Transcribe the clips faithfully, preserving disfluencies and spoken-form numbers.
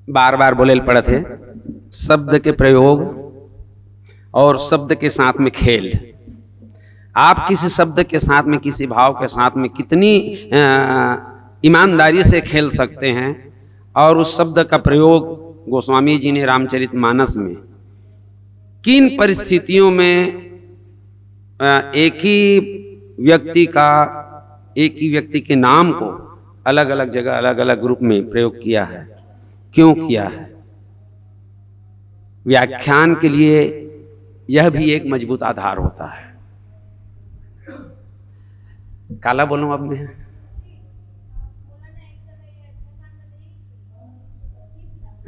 बार बार बोले ल पड़त हे, शब्द के प्रयोग और शब्द के साथ में खेल। आप किसी शब्द के साथ में, किसी भाव के साथ में कितनी, अ, ईमानदारी से खेल सकते हैं और उस शब्द का प्रयोग गोस्वामी जी ने रामचरित मानस में किन परिस्थितियों में, अ, एक ही व्यक्ति का, एक ही व्यक्ति के नाम को अलग-अलग जगह, अलग-अलग रूप में प्रयोग किया है, क्यों किया है? व्याख्यान के लिए यह भी एक मजबूत आधार होता है। काला बोलूं अब मैं?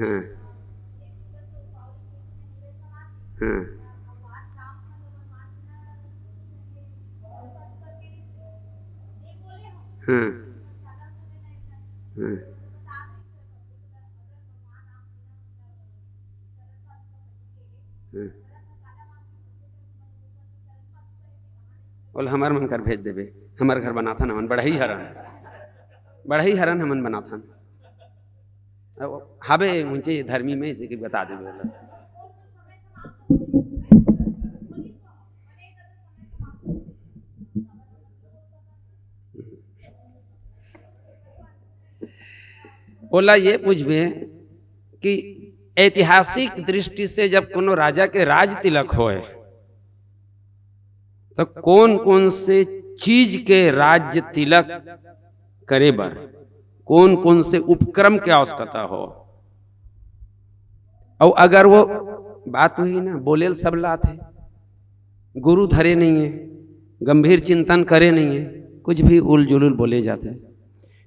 हाँ। हाँ। हाँ। हाँ। हाँ। बोल, हमर मन कर भेज देबे, हमर घर बनाथन हमन, बढ़ई हरन, बढ़ई हरन हमन बनाथन। अब हाबे ऊंचे धर्मी में इसे के बता देबे बोला। ओला ये पूछबे कि ऐतिहासिक दृष्टि से जब कोनो राजा के राज तिलक होय, तो कौन कौन से चीज के राज्य तिलक करे बर, कौन कौन से उपक्रम के आवश्यकता हो? और अगर वो बात हुई ना, बोले ल सब लात है, गुरु धरे नहीं है, गंभीर चिंतन करे नहीं है, कुछ भी उल जुलुल बोले जाते हैं।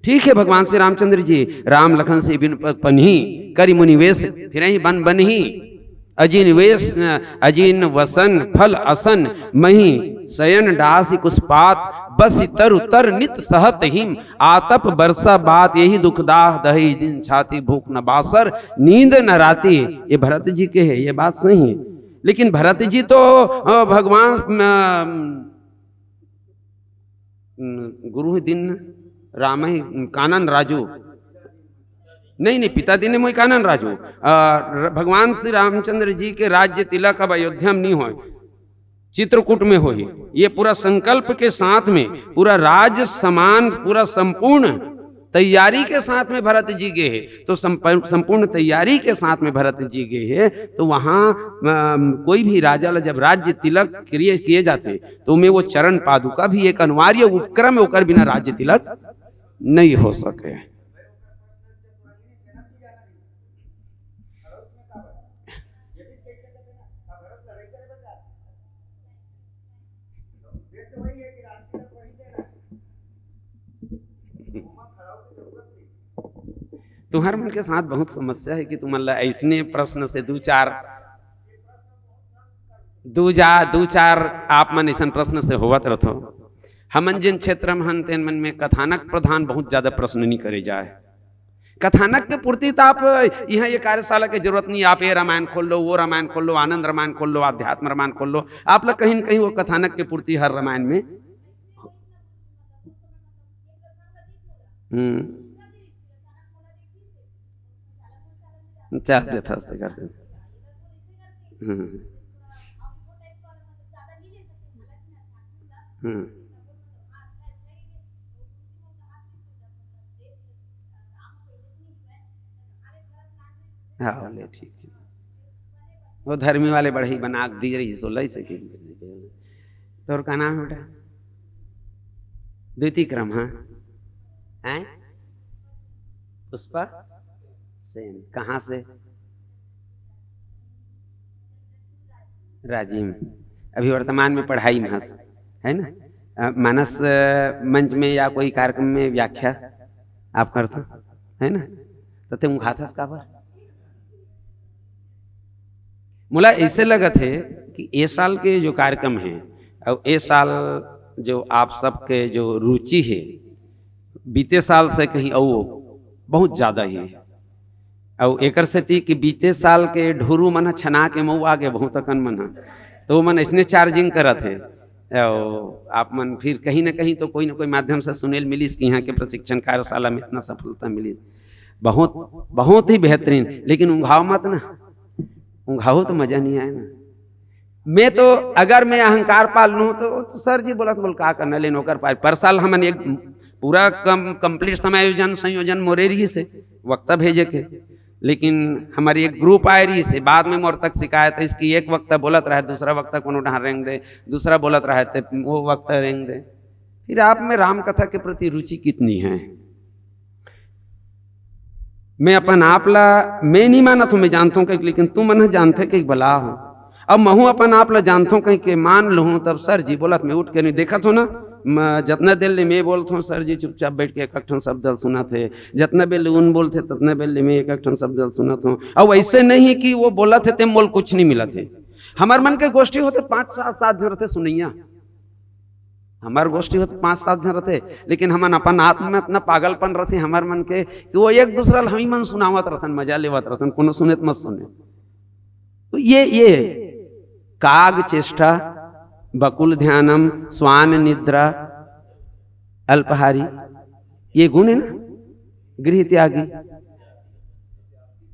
ठीक है, भगवान श्री रामचंद्र जी, "राम लखन से बिन प-, पनही, करि मुनि वेश फिरहि बन बनही, अजिन वेश, अजिन वसन फल असन मही, सयन डासि कुसपात बसि तरु तर नित सहत हिम, आतप बरसा बात यही दुखदाह दही, दिन छाती भूख न बासर नींद न राती।" ये भरत जी के है, ये बात सही है। लेकिन भरत जी तो, अ, भगवान, अ, गुरु ही दिन राम ही कानन राजू, नहीं, नहीं, पिता दिन मोई कानन राजू। अ, र-, भगवान श्री रामचंद्र जी के राज्य तिलक अब अयोध्या में नहीं होय, चित्रकूट में होही। ये पूरा संकल्प के साथ में, पूरा राज समान, पूरा संपूर्ण तैयारी के साथ में भरत जी गे हे, तो संप-, संपूर्ण तैयारी के साथ में भरत जी गे हे, तो वहाँ, अम, कोई भी राजा ला जब राज्य तिलक किए, किए जाथे, तो में वो चरण पादुका भी एक अनिवार्य उपक्रम है, ओकर बिना राज्य तिलक नहीं हो सके। तुम्हार मन के साथ बहुत समस्या है कि तुमन ला ऐसने प्रश्न से दू चार, दू जा, दू चार आप मन ऐसन प्रश्न से होवत रथो। हमन जिन क्षेत्र में हन, तेन मन में कथानक प्रधान बहुत ज्यादा प्रश्न नहीं करे जाए। कथानक के पूर्ति तो आप यहाँ ये कार्यशाला के जरूरत नहीं, आप ये रामायण खोल लो, वो रामायण खोल लो, आनंद रामायण खोल लो, अध्यात्म रामायण खोल लो, आप ला कहीं न कहीं वो कथानक के पूर्ति हर रामायण में। हम्म। चल देथस ते कर दे। हम्म। हम्म। हाँ, ले ठीक है। वो धर्मी वाले बढ़ई बना के दी रही, सो लई सके। तोर का नाम है बेटा? द्वितीय क्रम, हाँ? हैं? पुष्पा सेन। कहाँ से? राजिम। अभी वर्तमान में पढ़ई में हस, है ना? अ, मानस, अ, मंच में या कोई कार्यक्रम में व्याख्या आप करथो, है ना? तो ते उंघाथस काबर? मोला ऐसे लगत हे कि ए साल के जो कार्यक्रम हे, अउ ए साल जो आप सबके जो रुचि हे, बीते साल से कहीं अउ बहुत ज्यादा ही। अउ एकर सेती कि बीते साल के ढुरू मन ह छना के मऊ आगे बहुत अकन मन ह, तो मन ऐसने charging करत हे। अउ आप मन फिर कहीं ना कहीं तो कोई ना कोई माध्यम से सुनेल मिलिस कि यहाँ के प्रशिक्षण कार्यशाला में इतना सफलता मिलिस। बहुत, बहुत ही बेहतरीन, लेकिन उंघाव मत ना, उंघाहू तो मजा नहीं आए ना। मैं तो, अगर मैं अहंकार पाल लूँ तो, तो सर जी बोलत, बोल का करना लेन ओकर पार। पर साल हमन एक पूरा कम, complete समायोजन, संयोजन मोरे रहिस हे वक्ता भेजे के, लेकिन हमर एक group आए रहिस हे, बाद में मोर तक शिकायत हे इसकी, एक वक्ता बोलत रहे, दूसरा वक्ता कोनो डहार रेंग दे, दूसरा बोलत रहे ते वो वक्ता रेंग दे। फिर आप में राम कथा के प्रति रुचि कितनी है? मैं अपन आप ला, मैं नहीं मानत हूँ, मैं जानत हूँ कि, लेकिन तुम मन जानते कि बला हो। अब महू अपन आप ला जानत हूँ कहीं के मान लूँ, तब सर जी बोलत मैं उठ के नहीं देखत हूँ ना, म-, जतना देर ले मैं बोलत हूँ, सर जी चुपचाप बैठ के एक ठन शब्द ल सुनत हे, जतना बेर ले उन बोलत हे, ततना बेर ले मैं एक ठन शब्द ल सुनत हूँ। अब ऐसे नहीं कि वो बोलत हे ते मोल कुछ नहीं मिलत हे। हमर मन के गोष्ठी होथे, पाँच सात, सात झन रहिथे सुनैया, हमर गोष्ठी होथे, पाँच सात झन रहिथे, लेकिन हमन अपन आत्मा में इतना पागलपन रहिथे हमर मन के कि वो एक दूसरा ल हम ही मन सुनावत रहिथन, मजा लेवत रहिथन, कोनो सुने त मत सुने। तो ये, ये काग चेष्टा, बकुल ध्यानम, स्वान निद्रा, अल्पहारी, ये गुण है ना, गृह त्यागी,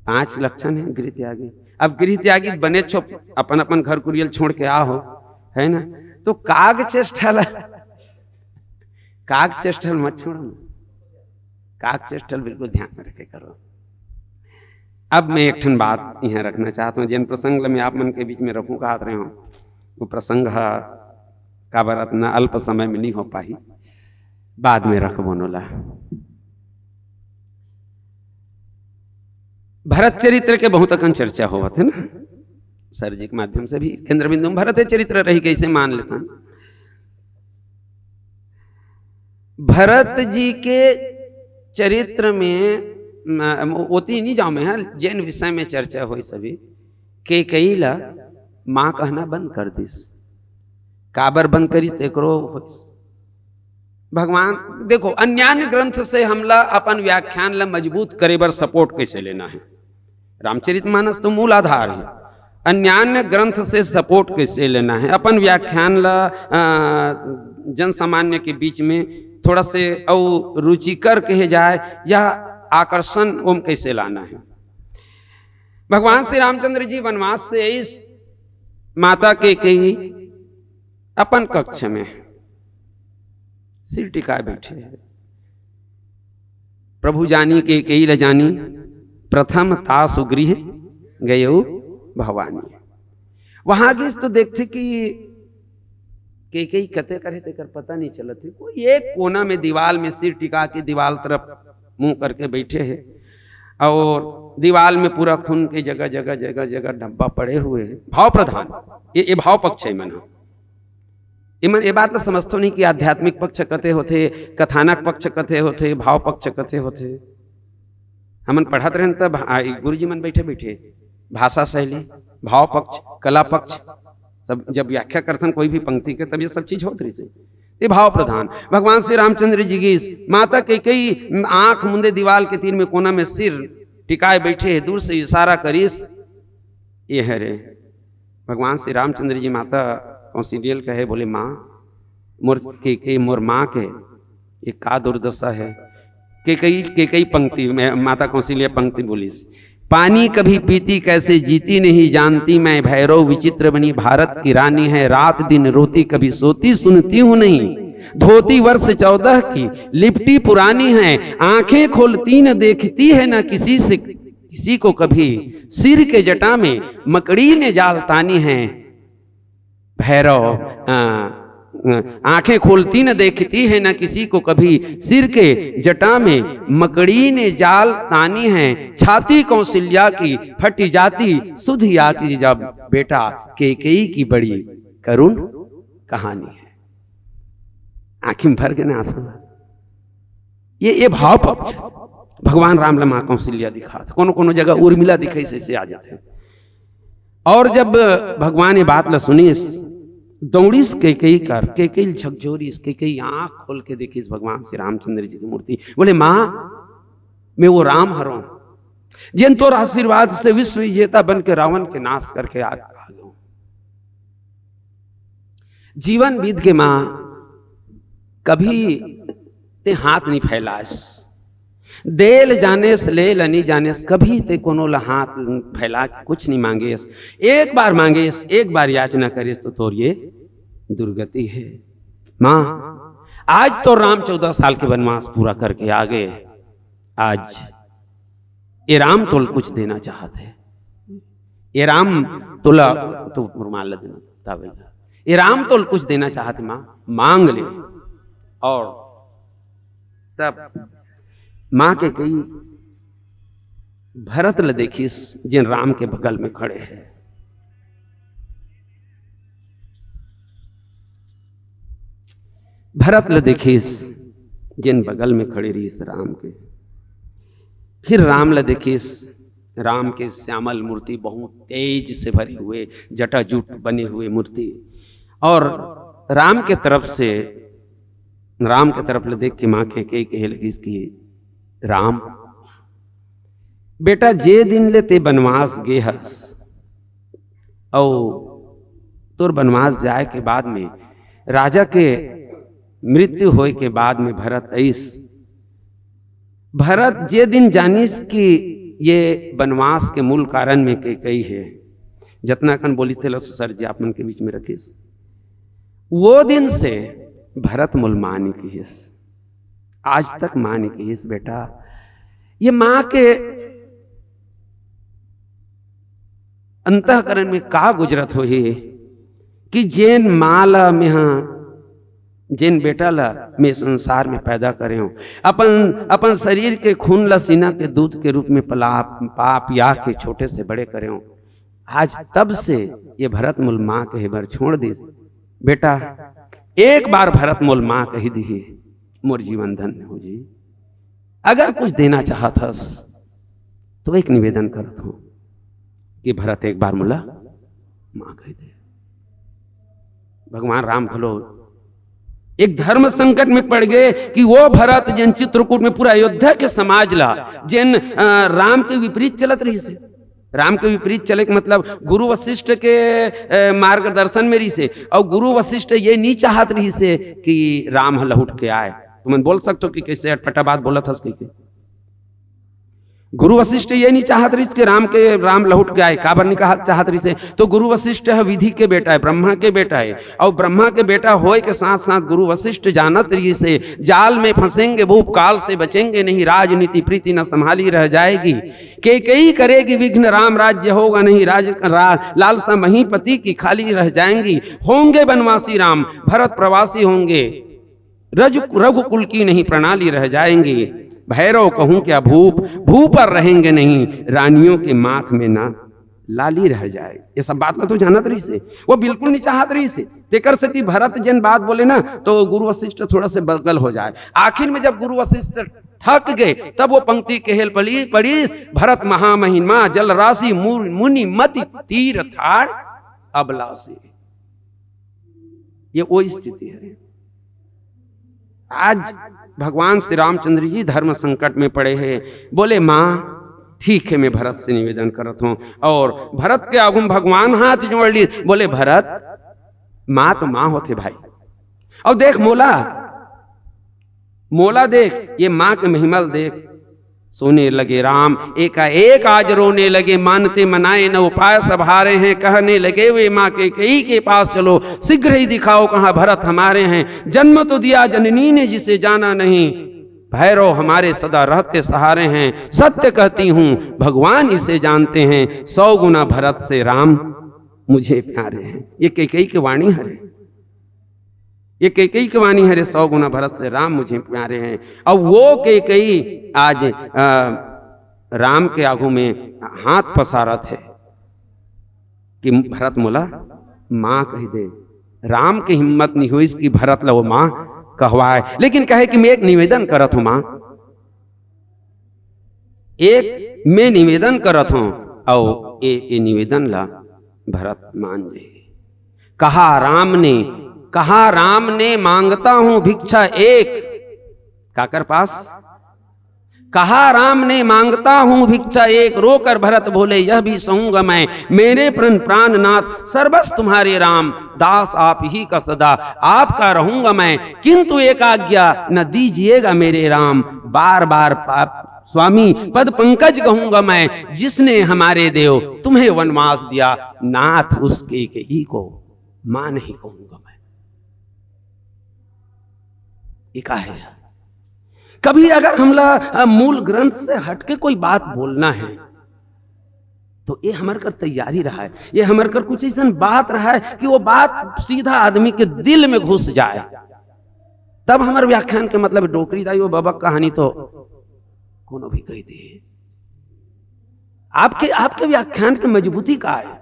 पांच लक्षण है गृह त्यागी। अब गृह त्यागी बने छो, अपन अपन घर कुरियल छोड़ के आ हो, है ना, तो काग चेष्टा ला, काग चेष्टा ला मत छोड़ो ना, काग चेष्टा ला बिल्कुल ध्यान में रखे करो। अब मैं एक ठन बात यहाँ रखना चाहत हूँ, जिन प्रसंग ला मैं आप मन के बीच में रखूँ कहत रहे हूँ, वो प्रसंग ह काबर अतना अल्प समय में नहीं हो पाही, बाद में रखबो नोला। भरत चरित्र के बहुत अकन चर्चा होवत है ना, सर जी के माध्यम से भी केंद्र बिंदु में भरत चरित्र रही, कैसे मान लेथन। भरत जी के चरित्र में म-, ओती नहीं जाओ मैं, हाँ, जेन विषय में चर्चा होई सभी, केकई ला माँ कहना बंद कर दिस। काबर बंद करी, तेकरो होइस। भगवान, देखो, अन्यान्य ग्रंथ से हमला अपन व्याख्यान ला मजबूत करे बर support कैसे लेना है? रामचरितमानस तो मूल आधार है। अन्यान्य ग्रंथ से support कैसे लेना है? अपन व्याख्यान ला, अ, जन सामान्य के बीच में थोड़ा से अउ रुचिकर कहे जाए या आकर्षण ओम कैसे लाना है? भगवान श्री रामचंद्र जी वनवास से आइस, माता केकई अपन कक्ष में सिर टिकाए बैठे हैं। प्रभु जानी केकई ल जानी, प्रथम तासु गृह गयो भवानी। वहां गिस तो देखथे कि केकई कते करे तेकर पता नहीं चलत हे। कोई एक कोना में दीवाल में सिर टिका के दीवाल तरफ मुंह करके बैठे हैं और दीवाल में पूरा खून के जगह, जगह, जगह, जगह धब्बा पड़े हुए हैं। भाव प्रधान, ये, ये भाव पक्ष है मन ह। एमन ए बात ल समझथो नहीं कि आध्यात्मिक पक्ष कथे होथे, कथानक पक्ष कथे होथे, भाव पक्ष कथे होथे। हमन पढ़त रहेन तब, आ, ई गुरुजी मन बैठे बैठे भाषा शैली, भाव पक्ष, कला पक्ष, सब जब व्याख्या करथन कोई भी पंक्ति के, तब ये सब चीज होत रहिस हे। ये भाव प्रधान। भगवान श्री रामचंद्र जी गिस, माता केकई आंख मुंदे दीवाल के तीर में कोना में सिर टिकाए बैठे हे, दूर से इशारा करिस, ये हरे। भगवान श्री रामचंद्र जी माता कौशल्या ल कहे, बोले, माँ, मोर केकई, मोर माँ के ये का दुर्दशा है। केकई, केकई पंक्ति में माता कौशल्या पंक्ति बोलिस, पानी कभी पीती कैसे जीती नहीं जानती मैं, भैरव विचित्र बनी भारत की रानी है, रात दिन रोती कभी सोती सुनती हूँ नहीं, धोती वर्ष चौदह की लिपटी पुरानी है, आंखें खोलती न देखती है न किसी से, किसी को कभी, सिर के जटा में मकड़ी ने जाल तानी है। भैरव, आ, आ, आंखें खोलती न देखती है न किसी को कभी, सिर के जटा में मकड़ी ने जाल तानी है, छाती कौशल्या की फटी जाती सुध आती जब, बेटा केकई की बड़ी करुण कहानी है। आँखी में भर के ना आंसू। ये ये भाव पक्ष भगवान राम ला माँ कौशल्या दिखात, कोनो कोनो जगह उर्मिला दिखाइस, ऐसे आ जाथे। और जब भगवान ये बात ला सुनिस, दौड़िस कैकेयी कर, कैकेयी झकझोरिस, कैकेयी आँख खोल के देखिस भगवान श्री रामचंद्र जी की मूर्ति, बोले, माँ, मैं वो राम हरों, जेन तोर आशीर्वाद से विश्व विजेता बन के रावण के नाश करके आज आ गयो। जीवन बीत के माँ, कभी ते हाथ नहीं फैलास, दे ल जानेस, ले ल नहीं जानेस, कभी ते कोनो ला हाथ फैला के कुछ नहीं मांगेस। एक बार मांगेस, एक बार याचना करेस तो तोर ये दुर्गति है। माँ, आज तो राम चौदह साल के वनवास पूरा करके आ गए, आज ये राम तोल कुछ देना चाहत है, ये राम तोला, तो रुमाल ला देना, तावेल ला। ये राम तोल कुछ देना चाहत है माँ, मांग ले। और तब माँ कैकेयी भरत ल देखिस, जेन राम के बगल में खड़े हैं। भरत ल देखिस, जेन बगल में खड़े रहिस राम के। फिर राम ल देखिस, राम के श्यामल मूर्ति, बहुत तेज से भरे हुए, जटाजूट बने हुए मूर्ति। और राम के तरफ से, राम के तरफ ल देख के माँ कैकेयी कहे लगिस कि राम, बेटा, जे दिन ले ते बनवास गे हस, अउ तोर बनवास जाए के बाद में, राजा के मृत्यु होए के बाद में भरत अइस, भरत जे दिन जानिस कि ये बनवास के मूल कारण में कैकेयी है, जतना कन बोलिस तेला ससुर जी आप मन के बीच में रखिस, वो दिन से भरत मोल माँ नहीं किहिस, आज तक माँ नहीं किहिस। बेटा, ये माँ के अंतःकरण में का गुजरत होही कि जेन माँ ला मेहा, जेन बेटा ला मैं संसार में पैदा करे हूँ, अपन, अपन शरीर के खून ला, सीना के दूध के रूप में पला, पा पिया के छोटे से बड़े करे हूँ, आज तब से ये भरत मोल माँ कहे बर छोड़ दिस। बेटा, एक बार भरत मोल माँ कही दिही, मोर जीवन धन्य हो जी। अगर कुछ देना चाहत हस तो एक निवेदन करत हूँ कि भरत, एक बार मोला माँ कही दे। भगवान राम घलो एक धर्म संकट में पड़ गए कि वो भरत, जेन चित्रकूट में पूरा अयोध्या के समाज ला, जेन, अ, राम के विपरीत चलत रहिस हे। राम के विपरीत चले के मतलब गुरु वशिष्ठ के, अ, मार्गदर्शन में रहिस हे, और गुरु वशिष्ठ ये नहीं चाहत रहिस हे कि राम ह लहुट के आए। तुमन बोल सकते हो कि कैसे अटपटा बात बोलत हस कहिके। गुरु वशिष्ठ ये नहीं चाहत रहिस कि राम के, राम लहुट के आए, काबर नहीं कहा, चाहत रहिस हे? तो गुरु वशिष्ठ ह विधि के बेटा हे, ब्रह्मा के बेटा हे, और ब्रह्मा के बेटा होए के साथ साथ गुरु वशिष्ठ जानत रहिस हे, जाल में फंसेंगे वो, काल से बचेंगे नहीं, राजनीति प्रीति न संभाली रह जाएगी, कैकेयी करेगी विघ्न, राम राज्य होगा नहीं, राज, रा, लालसा महीपति की खाली रह जाएंगी, होंगे बनवासी राम, भरत प्रवासी होंगे, रजु-, रघुकुल की नहीं प्रणाली रह जाएंगी। भैरव कहूं क्या भूप, भू पर रहेंगे नहीं, रानियों के माथ में ना लाली रह जाए। ये सब बात ला तो जानत रहिस हे, वो बिल्कुल नहीं चाहत रहिस हे। तेकर सेती भरत जेन बात बोले ना, तो गुरु वशिष्ठ थोड़ा से बगल हो जाए। आखिर में जब गुरु वशिष्ठ थक गए, तब वो पंक्ति कहेल पड़ी, पड़ी, भरत महामहिमा जल राशि, मुनि मति तीर ठाड़ अबला से। ये वो स्थिति है। आज भगवान श्री रामचंद्र जी धर्म संकट में पड़े हैं। बोले, माँ, ठीक है, मैं भरत से निवेदन करत हूँ। और भरत के आगू में भगवान हाथ जोड़ ली, बोले, भरत, माँ तो माँ होथे भाई। और देख मोला, मोला देख, ये माँ के महिमा ल देख। सोने लगे राम एकाएक आज रोने लगे, मानते मनाए न उपाय सब हारे हैं। कहने लगे वे माँ कैकेयी के पास, चलो शीघ्र ही दिखाओ कहाँ भरत हमारे हैं। जन्म तो दिया जननी ने जिसे जाना नहीं, भैरव हमारे सदा रहते सहारे हैं। सत्य कहती हूँ भगवान इसे जानते हैं, सौ गुना भरत से राम मुझे प्यारे हैं। ये कैकेयी के वाणी हरे, ये कैकेयी के वाणी हरे, सौ गुना भरत से राम मुझे प्यारे हैं। अब वो कैकेयी आज, अ, राम के आगू में हाथ पसारत है कि भरत मोला माँ कही दे। राम के हिम्मत नहीं होइस कि भरत ला वो माँ कहवाय, लेकिन कहे कि मैं एक निवेदन करत हूं मां, एक मैं निवेदन करत हूं, अउ ए, ए निवेदन ला भरत मान जाए। कहा राम ने, कहा राम ने, मांगता हूं भिक्षा एक। काकर पास? कहा राम ने, मांगता हूं भिक्षा एक, रोकर भरत बोले यह भी सहूंगा मैं। मेरे प्रण प्राणनाथ सर्वस तुम्हारे राम, दास आप ही का सदा, आपका रहूंगा मैं। किंतु एक आज्ञा न दीजिएगा मेरे राम, बार बार पाप स्वामी पद पंकज कहूंगा मैं। जिसने हमारे देव तुम्हें वनवास दिया, नाथ उसके के ही को मां नहीं कहूंगा मैं। ये का है? कभी अगर हमला, अ, मूल ग्रंथ से हटके कोई बात बोलना है, तो ये हमर कर तैयारी रहा है, ये हमर कर कुछ ऐसन बात रहा है कि वो बात सीधा आदमी के दिल में घुस जाए, तब हमर व्याख्यान के मतलब। डोकरी दाई वो बबक कहानी तो कोनो भी कह दिए। आपके, आपके व्याख्यान के मजबूती का है?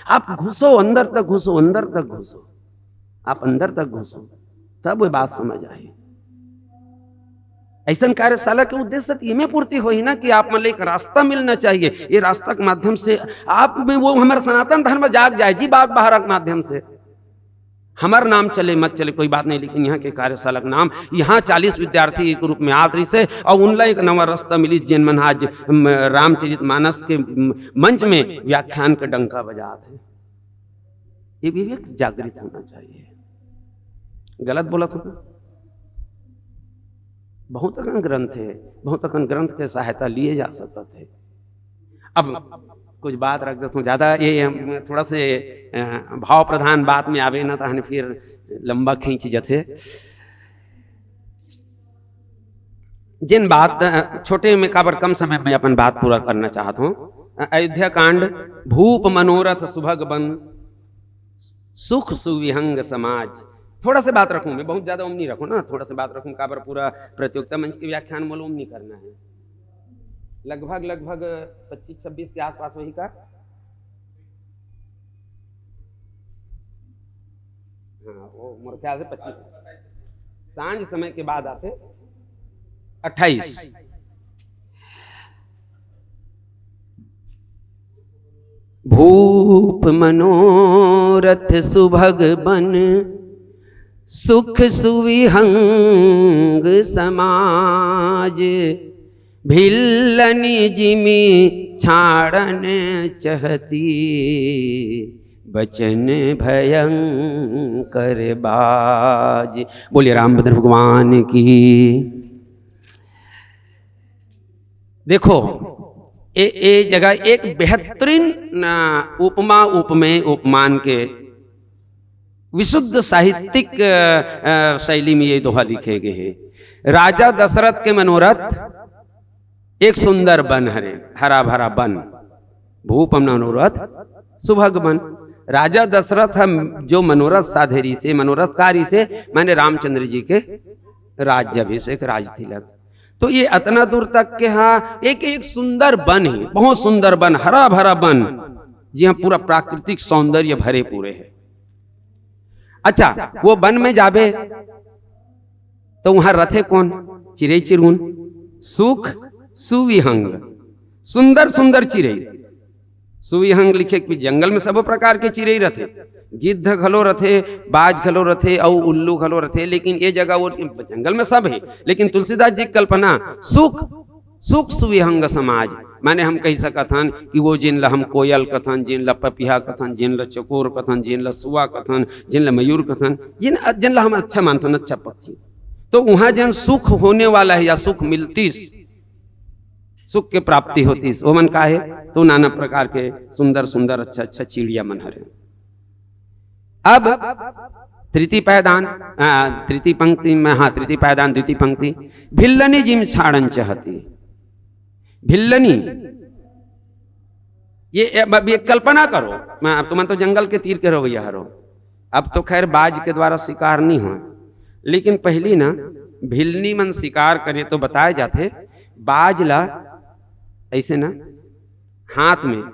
आप घुसो, अंदर तक घुसो, अंदर तक घुसो, आप अंदर तक घुसो, तब वो बात समझ आए। ऐसन कार्यशाला के उद्देश्य तो इमे पूर्ति होही ना कि आप मन ला एक रास्ता मिलना चाहिए। ये रास्ता के माध्यम से आप में वो हमर सनातन धर्म जाग जाए जी, बाग बहारा के माध्यम से। हमर नाम चले मत चले कोई बात नहीं, लेकिन यहाँ के कार्यशाला के नाम, यहाँ चालीस विद्यार्थी एक रूप में आत रहिस हे अउ उनला एक नवा रास्ता मिलिस, जेन मन आज, म, रामचरित मानस के, म, मंच में व्याख्यान के डंका बजात हे। ये विवेक जागृत होना चाहिए। गलत बोलत हूं? बहुत अकन ग्रंथ हे, बहुत अकन ग्रंथ के सहायता लिए जा सकत हे। अब कुछ बात रख देथंव, ज्यादा ये हम थोड़ा से, अ, भाव प्रधान बात में आबे ना, तहन फिर लंबा खींच जथे। जेन बात, अ, छोटे में काबर कम समय में अपन बात पूरा करना चाहत हंव। अ, अयोध्या कांड, भूप मनोरथ सुभग बन, सुख सुविहंग समाज। थोड़ा से बात रखूं मैं, बहुत ज्यादा ओम नहीं रखूं ना, थोड़ा से बात रखूं, काबर पूरा प्रतियोगिता मंच के व्याख्यान मोला ओम नहीं करना है। लगभग, लगभग पच्चीस छब्बीस के आसपास होही का? हाँ, वो मोर ख्याल से पच्चीस, सांझ समय के बाद आथे, अट्ठाईस। भूप मनोरथ सुभग बन, सुख सुविहंग समाज। भिल्लनि जिमि छाड़न चहती, बचन भयंकर बाज। बोलिए रामभद्र भगवान की। देखो, ए, ए जगह एक बेहतरीन, आ, उपमा, उपमेय, उपमान के विशुद्ध साहित्यिक, अ, अ, शैली में ये दोहा लिखे गए हैं। राजा दशरथ के मनोरथ एक सुंदर बन हरे, हरा भरा बन, भूप मनोरथ सुभग बन। राजा दशरथ ह जो मनोरथ साधे रहिसे, मनोरथ का रहिसे, माने रामचंद्र जी के राज्याभिषेक, राज तिलक। तो ये अतना दूर तक के हा एक, एक सुंदर बन हे, बहुत सुंदर बन, हरा भरा बन, जिहां पूरा प्राकृतिक सौंदर्य भरे पूरे हे। अच्छा, वो बन में जाबे तो उहां रथे कोन? चिरई चिरगुन। सुख सुविहंग, सुंदर सुंदर चिरई। सुविहंग लिखे कि जंगल में सबो प्रकार के चिरई रथे, गिद्ध घलो रथे, बाज घलो रथे, अउ उल्लू घलो रथे, लेकिन ये जगह वो जंगल में सब हे। लेकिन तुलसीदास जी की कल्पना सुख, सुख सुविहंग समाज, माने हम कहि सकत हन कि वो जेन ला हम कोयल कथन, जेन ला पपिहा कथन, जेन ला चकोर कथन, जेन ला सुआ कथन, जेन ला मयूर कथन, जेन, जेन ला हम अच्छा मानथन, अच्छा पक्षी, तो उहां जेन सुख होने वाला हे या सुख मिलतिस, सुख के प्राप्ति होतिस, ओमन का हे? तो नाना प्रकार के सुंदर सुंदर, अच्छा अच्छा चिड़िया मन हरे। अब तृतीय पायदान, आ, तृतीय पंक्ति में, हाँ, तृतीय पायदान, द्वितीय पंक्ति, भिल्लनि जिम छाड़न चहती। भिल्लनि, ये, ये, अब ये कल्पना करो, मैं, अब तुमन तो जंगल के तीर के रवैया हरो, अब तो खैर बाज के द्वारा शिकार नहीं हो, लेकिन पहली ना भिल्लनि मन शिकार करे तो बताए जाथे, बाज ला ऐसे ना हाथ में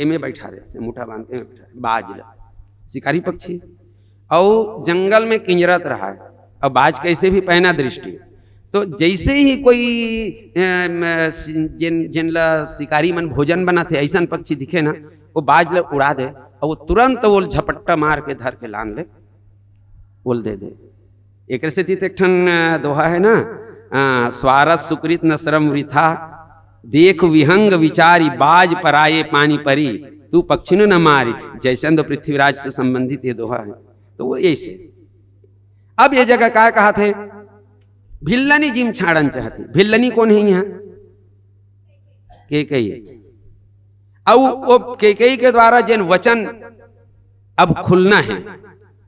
एमे बैठा रहे, ऐसे मुठा बांध के एमे बैठा रहे, बाज ला, शिकारी पक्षी। अउ जंगल में किंजरत रहा है, अब बाज कैसे भी पैना दृष्टि। तो जैसे ही कोई, अ, म, सि-, जिन, जिन ला शिकारी मन भोजन बनाथे, ऐसन पक्षी दिखे ना, वो बाज ला उड़ा दे, और वो तुरंत वो झपट्टा मार के धर के लान ले, वो दे दे। एक सेती तो एक ठन, अ, दोहा है ना, अ, "स्वारथ सुकृत न श्रम वृथा, देख विहंग विचारी, बाज पराये पानी परी, तू पक्षिन न मारी।" जयचंद पृथ्वीराज से संबंधित ये दोहा है। तो वो ऐसे। अब ये जगह का कहा थे, भिल्लनी जिम छाड़न चाहती। भिल्लनी कौन है यहाँ? केकई। अउ वो केकई के द्वारा जेन वचन अब खुलना है,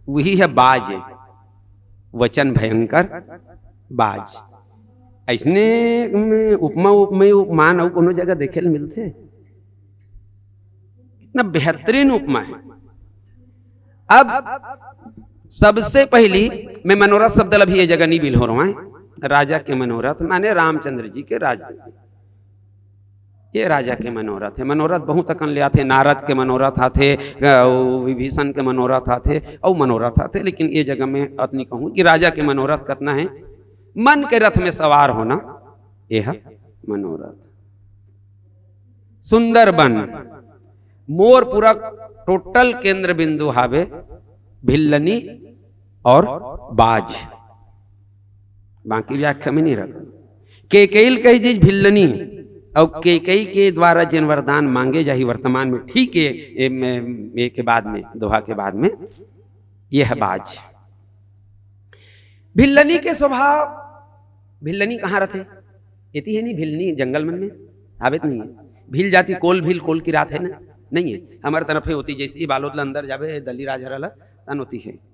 वही है बाज। वचन भयंकर बाज। ऐसने में उपमा, उपमेय, उपमान अउ कोनो जगह देखे ल मिलथे? कितना बेहतरीन उपमा है। अब सबसे पहली मैं मनोरथ शब्द ल अभी ये जगह नहीं बिल्हो रहा है। राजा के मनोरथ माने रामचंद्र जी के राजनीति। ये राजा के मनोरथ है। मनोरथ बहुत अकन ले आथे, नारद के मनोरथ आथे, अ, विभीषण के मनोरथ आथे, अउ मनोरथ आथे, लेकिन ये जगह में अतनी कहूँ कि राजा के मनोरथ कतना है, मन के रथ में सवार होना, ये है मनोरथ। सुंदर बन, मोर पूरा total केंद्र बिंदु हावे भिल्लनी और बाज, बाकी व्याख्या में नहीं रख। केकई ल कही जिस भिल्लनी, और केकई के द्वारा जिन वरदान मांगे जाही वर्तमान में, ठीक है, ए, में, ए के बाद में, दोहा के बाद में, ये है बाज। भिल्लनी के स्वभाव, भिल्लनी कहाँ रहथे? एती है नहीं, भिल्लनी जंगल मन में आवे तो नहीं है। भील जाती कोल, भील कोल की रात है ना, नहीं है। हमारे तरफ है होती, जैसे ही बालोद ला अंदर जावे, दली राजहरा ला, तन होती है।